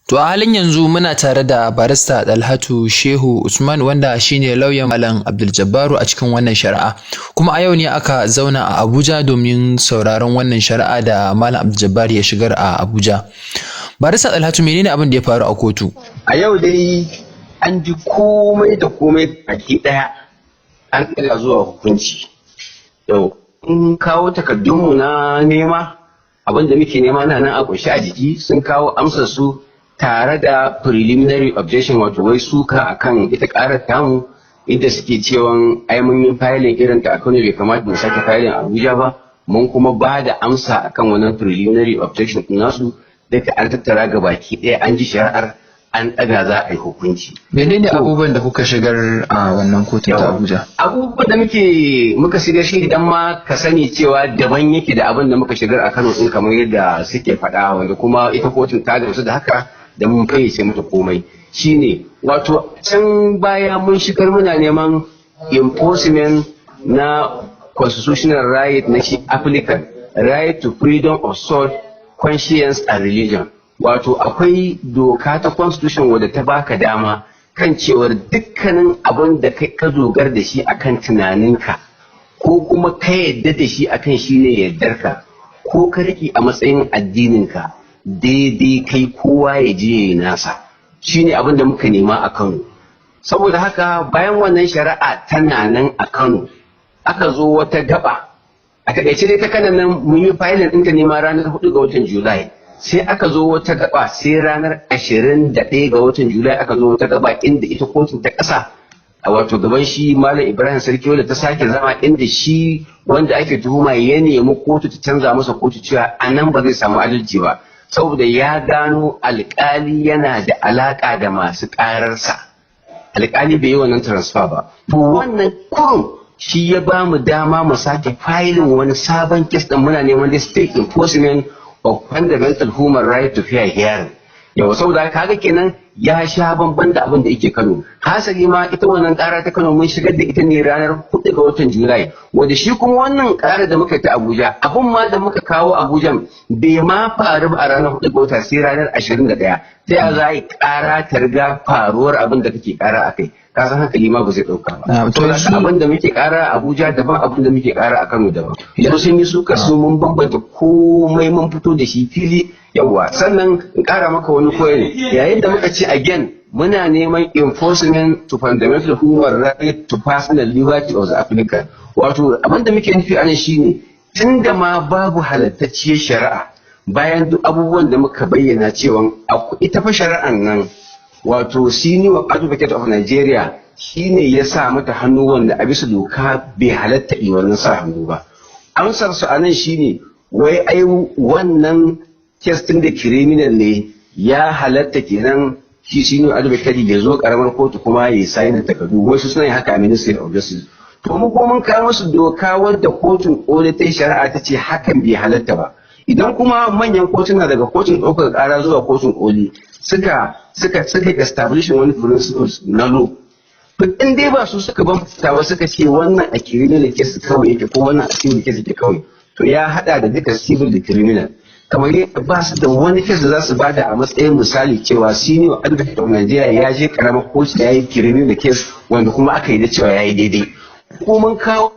To, a halin yanzu muna tare da Barista Dalhatu Shehu Usman, wanda shine lauyan Malam Abdul Jabbaru a cikin wannan shari'a. Kuma a yau ne aka zauna a Abuja domin sauraron wannan shari'a da Malam Abdul Jabbar ya shigar a Abuja. Barista Dalhatu, menene abin da ya faru a kotu? A yau dai an ji komai da komai baki ɗaya, an ɗaga zuwa hukunci. Yau in kawo takardunmu na nema, abin da muke nema na nan a kunshi a jiki. Sun kawo amsar su tare da preliminary objection, wato wai suka akan ita karar tamu, inda suke cewa ai mun yi filing irin ta a Kano, bai kamata mu sake filing a Abuja ba. Mun kuma ba da amsa akan wannan preliminary objection din nasu. Duka an tattara ga baki ɗaya, an ji shari'ar, an ɗaga, za a yi hukunci. Menene abubuwan da kuka shigar a wannan kotun ta Abuja? Abubuwan da muka shigar shi, idan ma ka sani cewa daban yake da abin da muka shigar a Kano din, kamar yadda suke faɗa, wanda kuma ita kotun ta gamsu da haka da mun fayyace mata komai, shine wato can baya mun shigar muna neman enforcement na constitutional right na shi applicant, right to freedom of thought, conscience and religion. Wato akwai doka ta constitution wadda ta baka dama kan cewar dukkanin abin da ka dogar da shi akan tunaninka, ko kuma ka yadda da shi akan shi ne yardarka, ko ka riƙe a matsayin addininka, daidai kai kowa ya je ya nasa. Shine abin da muka nema a Kano. Saboda haka bayan wannan shari'a tana nan a Kano, aka zo wata gaba. A takaice dai, ta Kanon nan mun yi filing ɗinta nema ranar 4 ga watan Julai. Sai aka zo wata gaba, sai ranar 21 ga watan Julai aka zo wata gaba inda ita kotun ta ƙasa, a wato gaban shi Malam Ibrahim Sarki, wanda ta sake zama, inda shi wanda ake tuhuma ya nemi kotu ta canza masa kotu, cewa a nan ba zai samu adalci ba, saboda ya gano alkali yana da alaka da masu ƙararsa, alkali bai yi wannan transfer ba. To, wannan kurum shi ya ba mu dama mu sake filing wani sabon case din, muna neman the state enforcement of fundamental human right to fair hearing. Yau saboda kaga kenan ya sha bamban da abin da yake Kano. Hasali ma ita wannan kara ta Kano mun shigar da ita ne ranar 4 ga watan Julai, wanda shi kuma wannan kara da muka ta Abuja, abin ma da muka kawo Abuja bai ma faru ba a ranar 4 ga wata, sai ranar 21. Sai a za a yi kara ta riga faruwar abin da kake kara a kai? Ka san hankali ma ba zai dauka ba. To, abin da muke kara a Abuja daban, abin da muke kara a Kano daban. Yanzu sun yi suka su, mun bambanta komai, mun fito da shi fili. Yawwa, sannan in kara maka wani koyi, yayin da muka ce again muna neman enforcement to fundamental human right to personal liberty of the applicant, wato abin da muke nufi anan shine, tun da ma babu halattacciyar shari'a, bayan duk abubuwan da muka bayyana cewa ita fa shari'an nan, wato Senior Advocate of Nigeria shine ya sa mata hannu, wanda a bisa doka bai halatta yi wannan sa hannu ba. Amsar su anan shine wai ai wannan case din da criminal ne, ya halatta kenan shi Senior Advocate ya zo karamar kotu kuma ya sign takardu. Wasu suna yin haka a Ministry of Justice. To, mu ko mun kawo musu doka wadda kotun koli ta shari'a ta ce hakan bai halatta ba. Idan kuma manyan kotuna, daga kotun ɗaukar ƙara zuwa kotun koli, suka establish wani principles na law, in dai ba su suka bambanta ba, suka ce wannan a criminal case kawai yake ko wannan a civil case yake kawai, to ya hada da duka civil da criminal. Kamar yadda ba su da wani case da za su bada a matsayin misali cewa Senior Advocate of Nigeria ya je karamar kotu ya yi criminal case wanda kuma aka yi da cewa ya yi daidai. Ko mun kawo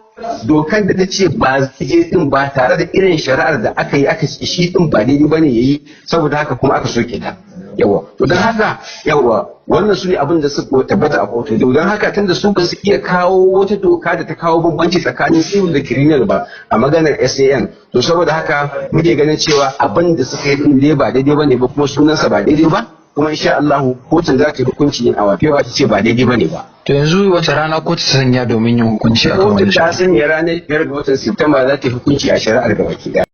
dokar da ta ce ba zai je din ba, tare da irin shari'ar da aka yi aka ce shi din ba daidai bane yayi, saboda haka kuma aka soke ta. Yawa, to don haka, yawa, wannan su ne abin da suka tabbata a kotu. Don haka tunda su ba su iya kawo wata doka da ta kawo bambanci tsakanin civil da criminal ba a maganar SAN, to saboda haka muke ganin cewa abin da suka yi din ne ba daidai bane ba, kuma sunansa ba daidai ba. Kuma insha Allah kotun za ta yi hukunci a wafewa, ta ce ba daidai bane ba. To, yanzu wace rana kotu ta sanya domin yin hukunci akan Kotu wannan ta shari'a? sanya ranar 5 ga watan September za ta yi hukunci a shari'ar gabaki daya.